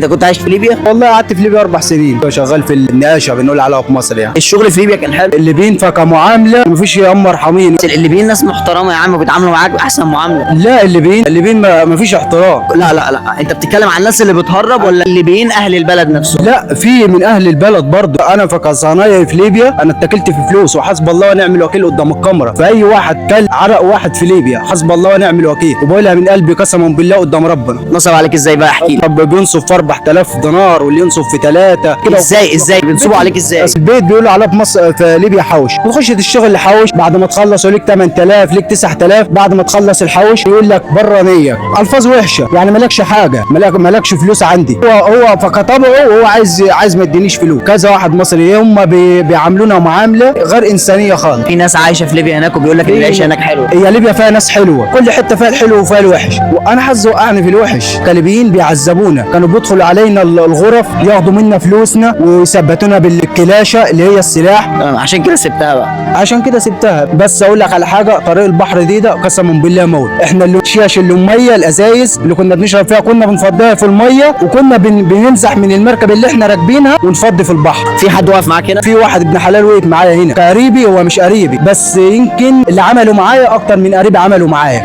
انت كنت عايش في ليبيا؟ والله قعدت في ليبيا 4 سنين شغال في النقاشه، بنقول عليها في مصر يعني. الشغل في ليبيا كان حلو. الليبيين فكمعامله مفيش يا ام ارحمين. الليبيين ناس محترمه يا عم، بيتعاملوا معاك باحسن معاملة. لا، الليبيين مفيش احترام. لا لا لا، انت بتتكلم عن الناس اللي بتهرب ولا الليبيين اهل البلد نفسهم؟ لا، في من اهل البلد برضه. انا فكصنايعي في ليبيا انا اتكلت في فلوس، وحسب الله ونعم الوكيل قدام الكاميرا. فاي واحد كل عرق واحد في ليبيا حسب الله ونعم الوكيل، وبقولها من قلبي قسما بالله قدام ربنا. نصب عليك ازاي بقى؟ احكي لي. طب بينصب في 4000 دينار، واللي ينصب في 3 كده. ازاي بينصبوا عليك ازاي؟ البيت بيقولوا عليه في مصر في ليبيا حوش. تخش تشتغل الحوش، بعد ما تخلص يقول لك 8000، ليك 9000. بعد ما تخلص الحوش يقول لك بره نيه، الفاظ وحشة يعني، مالكش حاجة، مالكش فلوس عندي. هو فكطبعه هو عايز ما يدينيش فلوس. كذا واحد مصري هم بيعاملونا معاملة غير انسانيه خالص. في ناس عايشه في ليبيا هناك وبيقول لك ان العيشة هناك حلوة. هي ليبيا فيها ناس حلوة، كل حتة فيها الحلو وفيها الوحش، وانا حظي وقعني في الوحش. كليبيين بيعذبونا، كانوا بيدخلوا علينا الغرف ياخدوا منا فلوسنا ويثبتونا بالكلاشه اللي هي السلاح. عشان كده سبتها بقى. عشان كده سبتها. بس اقول لك على حاجة، طريق البحر دي ده قسما بالله موت. احنا اللي الشيش اللي المية الازايز اللي كنا بنشرب فيها كنا بنفضيها في المية، وكنا بننزح من المركب اللي احنا راكبينها ونفضي في البحر. في حد واقف معاك هنا؟ في واحد ابن حلال وقف معايا هنا، قريبي، هو مش قريبي بس يمكن اللي عمله معايا اكتر من قريبي عمله معايا.